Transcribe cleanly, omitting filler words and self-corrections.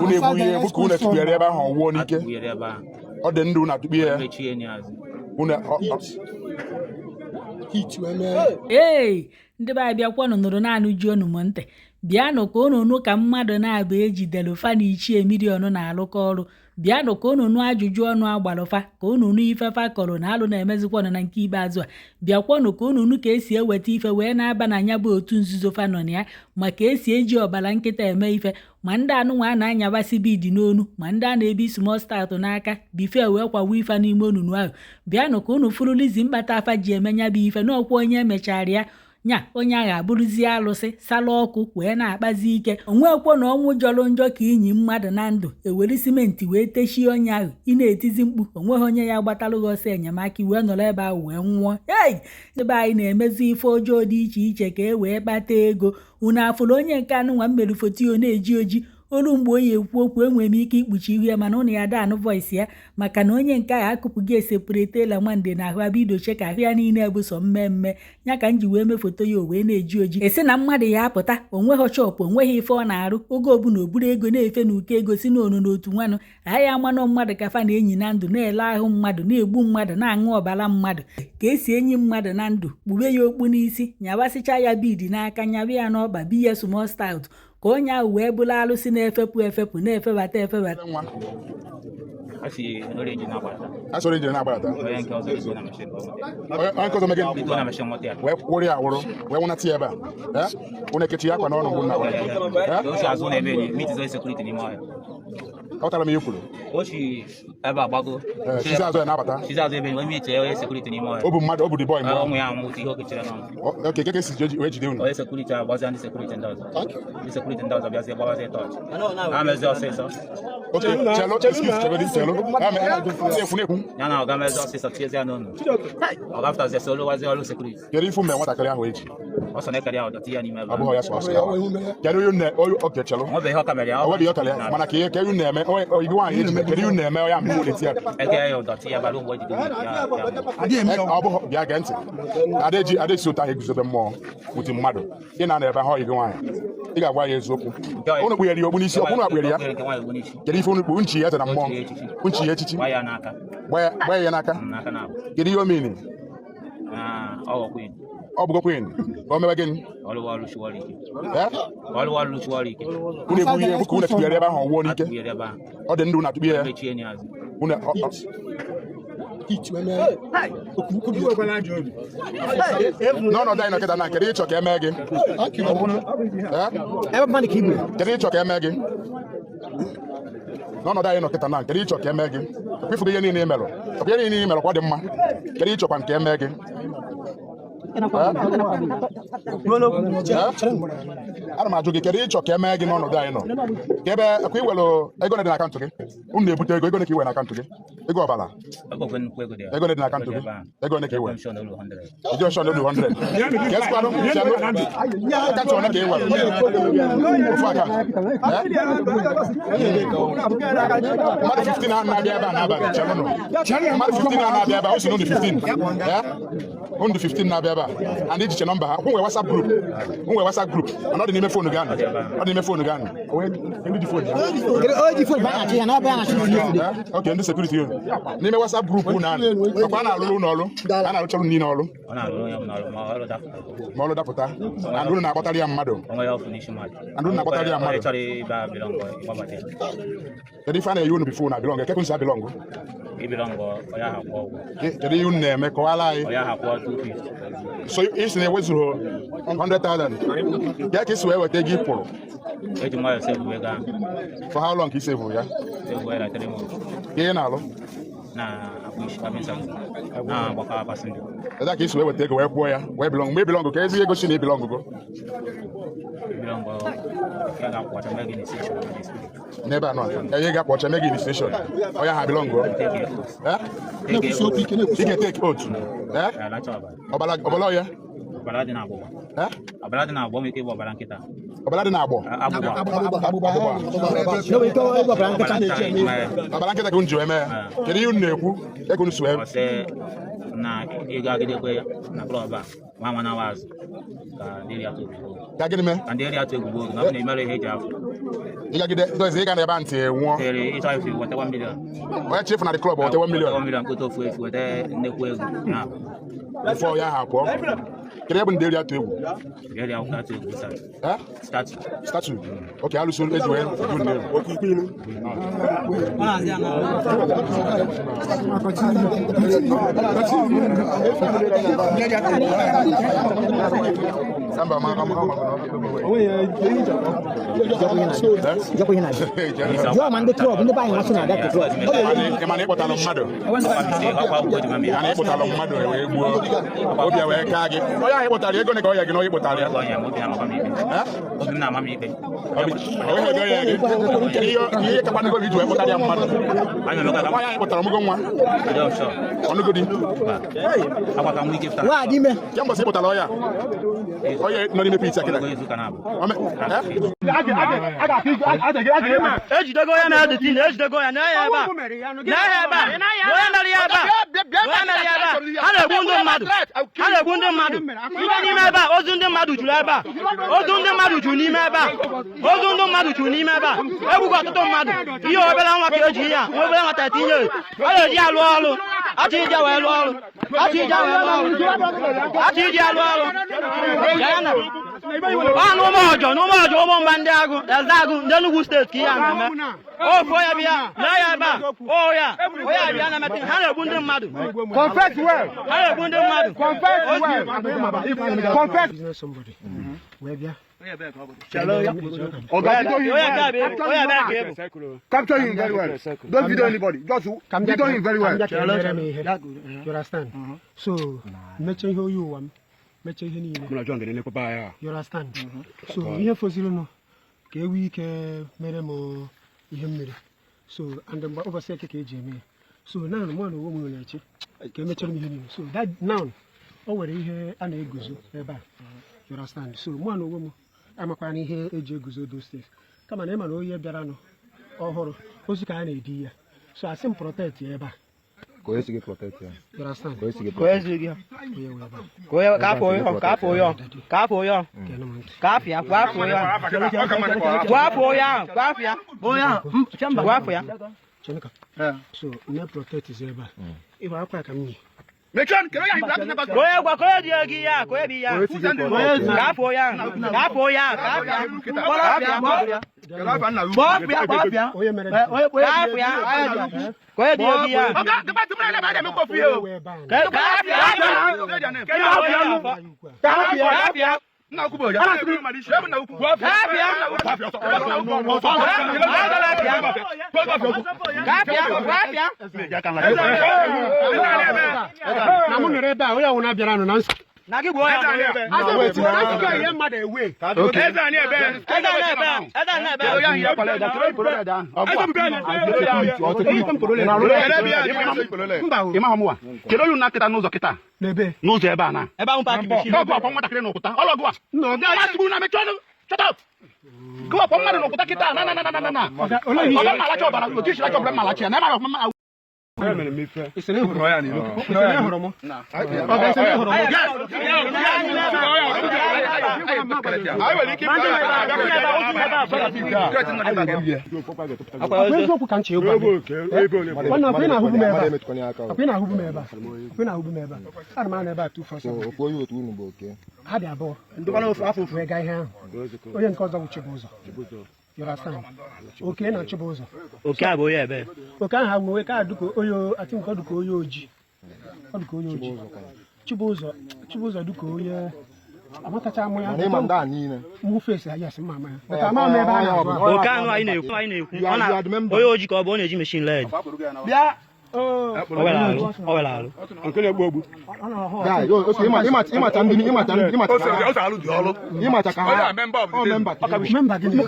Unu egbu ihe egbu ka unu etụkpugharị ebe ahụ, ọwụọ n'ike? Atụkpughere ebe ahụ. Ọ dị ndụ, unu atụkpu ya? Mechie n'azụ. Unu Hit wee mee. Ee, ndị be anyị, bịakwanụ nụrụ naanị ji unu m ntị. Bịanụ ka unu nụ ka mmadụ na-abụ ejidere fa na Ichie Million na-alụkọ ọrụ. Bịanụ ka unu nụ ajụjụ ọnụ agbalụfa, ka unu nụ ife fa kọrọ na alụ na-emezikwanụ na nke ikpeazụ a. Bịakwanụ ka unu nụ ka esi eweta ife wee na-aba na ya bụ otu nzuzo fa nọ na ya, ma ka esi eji ọbara nkịta eme ife, ma ndị anụnwa a na-anyabasị bead n'onu, ma ndị a na-ebi small stout n'aka bife wee kwawa ife n'ime onunu ahụ. Bịanụ ka unu fụrụlizi mkpata afa ji eme nya bụ ife n'ọkwa onye emechara ya nya onye ahụ abụrụzie alụsị sala ọkụ wee na-akpazi ike. Onwekwo na ọnwụ jọrọ njọ ka inyi mmadụ na ndụ, ewere simenti wee techie onye ahụ, ị na-etizi mkpu, onweghị onye ya gbatalụ gị ọsọ enyemaka, wee nọrọ ebe ahụ wee nwụọ. Ei, ndị be anyị na-emezi ife ọjọọ dị iche iche ka e wee kpata ego. Unu afụrụ onye nke anụnwa mmeri foto ya na-eji oji olu mgbe oyi ekwu okwu? Enwere m ike ikpuchi ihu ya, mana ụnụ ya da anụ voice ya, maka na onye nke ahụ akụpụgo esepuretela nwande na ahụ abidoche ka ahụ ya niile bụ sọ mmemme ya ka m ji wee mee foto ya, o wee na-eji oji. Esi na mmadụ ya apụta, onweghị shop, onweghị ife ọ na-arụ, oge ọbụla o buru ego na-efe n'uko ego si n'onu n'otu nwanụ anyị amanụ mmadụ ka fa na-enyi na ndụ, na-ele ahụ mmadụ, na-egbu mmadụ, na-aṅụ ọbara mmadụ. Ka esi enyi mmadụ na ndụ, kpube ya okpu n'isi, nyabasịcha ya bead n'aka, nyaba ya n'ọkpa, bi ya small stout, ka onye ahụ wee bụrụ alụsị na-efepụ efepụ, na-efebata efebata. Nwa. A si orange na-agbata. A sọrọ ejire na-agbadata. Onye nke ọzọ ego na machine ka ọ nweta. Onye nke ọzọ mee gịnị? Ego na machine nweta ya. Wee wụrụ ya awụrụ wee nwụnata ya ebe a. Eh? Unu ekechi ya akwa n'ọnụ mgbe nna Ka o si azụ na-eme enyi meet onye security n'ime ọhịa. Aghọtara m ihe i kwuru. O si ebe a gbago. Ee, sizi azụ ya na-abata. Sizi azụ ebe enyi meet onye security n'ime ọhịa. O bụ mmadụ, o bụ the boy mgbe Ụmụ ya anwụ ihe o kechara n'ọnụ. Oke keke si wee jide unu? Onye security agbazia ndị security ndị ọzọ. Ndị security ndị ọzọ bịazie gbabazie torch. Ha mezie ọsịsọ. Okay, chelo, excuse, chelo, chelo. Na-ekwu, na-ekwu. Ya na ọga mezie ọsịsọ tiezie ya n'ọnụ. Ọ gafetazie solo wazie ọrụ security. Kedu ifu mgbe nwatakịrị ahụ eji? Ọ sọ na-ekere ya ụdọ tinye ya n'ime ebe Ọ bụghị ya sọ asụ ya. Kedu ihe unu okay, chelo. Ọ bụ ihe ọ ka mere ya. Ọ nweghị ihe ọ kara ya, mana ka ihe ka unu na-eme onye igwe nwaanyị eji, kedu ihe unu na-eme ya mgbe unu eti ya? Eke ya ụdọ tinye ya bara mgbe o jide ya ya. Ọ bụghị, bịa gee ntị. Ada eji ada esi ụta eguzobe mmụọ wuti mmadụ. Ị na-anọ ebe ahụ igwe nwaanyị. Ị ga-agwa ya eziokwu. Unu kpughere ya okpu n'isi, ọkwụ unu akpughere ya. Nke nwaanyị ogbu n'isi. Kedu ife unu kpu nchi ya eze na mmụọ? Nchi ya echichi. Gba ya n'aka. Gbaa ya n'aka. N'aka na abụ. Kedu ihe o mean? Na ọghọ queen. Ọ bụgo queen. Ka o mewe gịnị? Ọlụwa ọlụ chiwọrọ ike. Eh? Ọlụwa ọlụ chiwọrọ ike. Unu egbu ihe egbu ka unu etụkpugharị ebe ahụ, ọwụọ n'ike? Atụkpughere ebe ahụ. Ọ dị ndụ, unu atụkpu ya? Mechie n'azụ. Unu Hit wee mee. N'ọnọdụ anyị nọ kịta na, kedu ịchọ ka emee gị? Eh? Kedu ịchọ ka emee gị n'ọnọdụ anyị nọ kịta na, kedu ịchọ ka emee gị? Ọkwa ihe niile ị merụ, ọkwa ihe niile ị merụ kwa dị mma. Kedu ịchọkwa nke emee gị? Eh? Eh? Ana m ajụ gị, kedu ịchọ ka emee gị n'ọnọdụ anyị nọ ka ebe ọkwa iwere ego dị na akaụntụ gị? Unu na-ebute ego, ego ole ka i were na akaụntụ gị? Ego ọbara. Ọgwụ nnukwu ego dị ya. Ego ole dị na akaụntụ gị? Ego ole ka i were? Pension olu 100. Ịdị ọchọ n'olu 100. Ka esikwanụ chelụ, akaụntụ ole ka ị were? Ofu akaụntụ. Eh? Mmadụ 15 a na-abịa ebe a n'abalị, chelụnụ, mmadụ 15 a na-abịa ebe a, o si n'ụdị 15. Eh? Ụdị 15 na-abịa ebe a and ijiche nọmba ha. Nwere WhatsApp group, nwere WhatsApp group, mana ọ dị n'ime phone gị anụ, ọ dị n'ime phone gị anụ. Ndị ji phone ya? Eh? Ok, ndị security unu n'ime WhatsApp group unu anụ, ọkwa a na-alụrụ unu ọrụ, a na-arụchọrọ niile ọrụ. Ọ na-alụ onye ọbụla ọrụ ma ọrụ dapụta. Ma ọrụ dapụta and unu na-akpọtara ya mmadụ. Onwe ya ọfụ n'isi mmadụ. And unu na-akpọtara ya mmadụ. Onye chọrọ ịba belong, ịgbabata ya. Kedu ife a na-eyi unu before na belong? Kekun si belong? I belong, onye ahụ akwụọ ụgwọ. Kedu ihe unu na-eme? Kọwara anyị. Onye ahụ akwụọ 250. So isi na ewezughị 100,000 ya ka isi wee weta ego ị pụrụ? Eji nwayọọ save ego ahụ. For how long ka ị save ya? Save ya na 3 months. Ka ihe na-alụ? Na-akpụ isi, carpenter, na-agbakọ passenger. Ebe ka isi wee weta ego wee kwụọ ya wee belong? Mgbe ị belong, ka ezi ego si na ị belong go? I belong, ya ga-akwụcha mee gị initiation na the spirit. N'ebe a nọ, enye gị akwa ọcha, mee gị initiation, onye ahụ belong go? Take a oath. Eh? Take a oath. Ị ga-etake oath? Eh? Ya alacha ọbara. Ọbara, ọbara ya? Ọbara dị n'agbụgba. Eh? Ọbara dị n'agbụgba nwere ike ịbụ ọbara nkịta. Ọbara dị n'agbọ? Agbụgba. Agbụgba. Ọbara nkịta ejima ya. Ọbara nkịta ka unu ji wee mee ya? Kedu ihe unu na-ekwu ego unu si wee? Ọ sị na ego agidekwe ya na club a. Nwa nwa na-awa azụ ka ndị eri atụ egwu gbuo. Ka gịnị mee? Ka ndị eri atụ egwu gbuo na ọ bụ na imere ihe eji afụ. Ịgagide dozi ịga n'ebe a ntị nwụọ. Tere ịchọ efu weta 1 million. Onye chefu na the club weta 1 million. 1 million kpota ofu efu weta nnekwu ego na Before ya ha pụọ. Kedu ebe ndị eri atụ egwu? ndị eri akwụkwọ atụ egwu statue. Eh? Statue. Statue. Okay, alụso eji wee du ndị egwu. Samba ma ma ma ma. Jụọ ma ndị klọb ndị be anyị masị na-abịa klọb. Ị ma na ịkpọtalụ mmadụ? Ọkwa akwụkwọ ji mami. A na ịkpụtalụ mmadụ wee gbuo obi a wee kaa gị onye ahụ ịkpụtara ego na ka ọ ya gị na onye ịkpụtara ya. Ọnya obi na-amakwa m ikpe. Eh? Obi m na-ama m ikpe. O nweghị ego ya gị. Kedu ihe kakwa ego iji wee kpụtara ya mmadụ? Anyị emekwa ka Nwaanyị ahụ ịkpụtara ọmụgo nwa Adị ọsọ. ọnụgo di Akwa ka nwa ike pụtara. Nwa dị ime. kemgbe sị ịkpụtara ọya ọya nọ n'ime pit a kịta. Ogologo izu ụka na-abụ. Ejidego ya na detin, ejidego ya na ya ebe a, na ya ebe a, onye mere ya ebe a, onye mere ya ebe a. Ha na-egbu ndị mmadụ, ha na-egbu ndị mmadụ. Ibe n'ime ebe a, ozu ndị mmadụ juru ebe a, ozu ndị mmadụ juru n'ime ebe a, ozu ndị mmadụ juru n'ime ebe a. Egbugo ọtụtụ mmadụ. Ihe obere nwa ka eji ihe a, nwa obere nwata tinye, ọ na-eji ya lụọ ọrụ, achọ ije wee lụọ ọrụ, achọ ije wee lụọ ọrụ, achọ ije ya lụọ ọrụ. Ya na ọ n'ụmụ ọjọ, n'ụmụ ọjọ, ụmụ mba ndị agụ eze agụ ndị Enugu steeti ka ihe a na-eme. Ofu onye bịa lee ya ebe a, o ya onye a bịa na-emetụ ha na-egbu ndị mmadụ. Confess well. Ha na-egbu ndị mmadụ. Confess well. Confess. Business somebody. Wee bịa. Onye nke a bụ onye ebee ka ị bụ? Capture him very well. Don't video anybody. Just video him very well. Ka m bịa ka e mere m ihe. You understand? So, mechie ihe oyi ụwa m, mechie ihe niile. You understand? So, ihe fozirinụ ka e nwee ike mere m ihe mmiri. So, and mgbe ụbọchị eke ka eji eme ya. So, now mụ na onwe m na-eche ka emechara m ihe niile. So, that now, o nwere ihe a na-eguzo ebe a. You understand? So, mụ na onwe m amakwana ihe eji eguzo those things. Kama na ịma na onye bịaranụ ọhụrụ, ozu ka a na-edi ya. So, asị m protect ya ebe a. You understand? Onye nwe ebe a. Ka afọ onye, ka afọ onye, ka afọ onye, Keenụ m ntị. ka afọ ya, kwa afọ onye, kwa afọ onye ahụ, kwa afọ ya, onye ahụ, kwa afọ ya. Chineke. So, nne protect is ebe a. Ịhụ akwa ka m yi. Ka onye gwa, ka onye dị ego ihe a, ka onye bụ ihe a. Ka afọ onye ahụ, ka afọ onye ahụ, ka afọ ya, ka afọ ya, ka afọ ya, ka afọ ya. Onye mere Ka afọ ya, ka onye dị ego ihe a. onye nwe ebe a. Ka afọ ya, ka afọ ya, ka afọ ya, ka afọ ya. Na mụ nọrọ ebe a, onye ọwụna bịara nọ na nsọ. Na gị gbuo ya. Asị m na ihe mmadụ ewe. Eze a na-ebe, eze a na-ebe. Mba o. Kedu onye na-akịta n'ụzọ kịta N'ebe. n'ụzọ ebe a na Ebe ahụ paakị machine. ọgụ akwa nwatakịrị n'ụkwụta ọlọgụ a Nna ọ gaghị. Asịgbu na mechie ọnụ shut up gụ akwa mmadụ n'ụkwụta kịta na na na na na na Ọga, olee ihe ọga mma alacha ọbara otu isi lacha ọbara mma alacha ya na emaghị ọfụma ị sị na ị hụrụ m? Ị sị na ị hụrụ m? Ọga, ị sị na ị hụrụ m? Ọkwa eziokwu ka m chee ịgwa gị. Nwanne, ọkwa ị na-ahụbu m ebe a? Ọkwa ị na-ahụbu m ebe a? Ọkwa ị na-ahụbu m ebe a? Ana m anọ ebe a 247. Ha dị abụọ. Wee gaa ihe ahụ. Onye nke ọzọ bụ Chibụzọ. You understand? Oke na Chibụzọ. Oke a bụ onye ebe. Oke ahụ agwụ ka dịka onye I think ọ dịka onye ojii. Ọ dịka onye ojii. Chibụzọ Chibụzọ dịka onye amatacha mụ ya. Mụ fesi ya, yes, mma ama ya. But ama m ebe a na-agụ ahụ. Oke anụ anyị na-ekwu, anyị na-ekwu. Ọ na onye ojii ka ọ bụ ọ na-eji machine led. Oh, O were alụ, o were alụ. ọ na-ahụ Ịmacha ka ha. Ọ member. Member gịnị?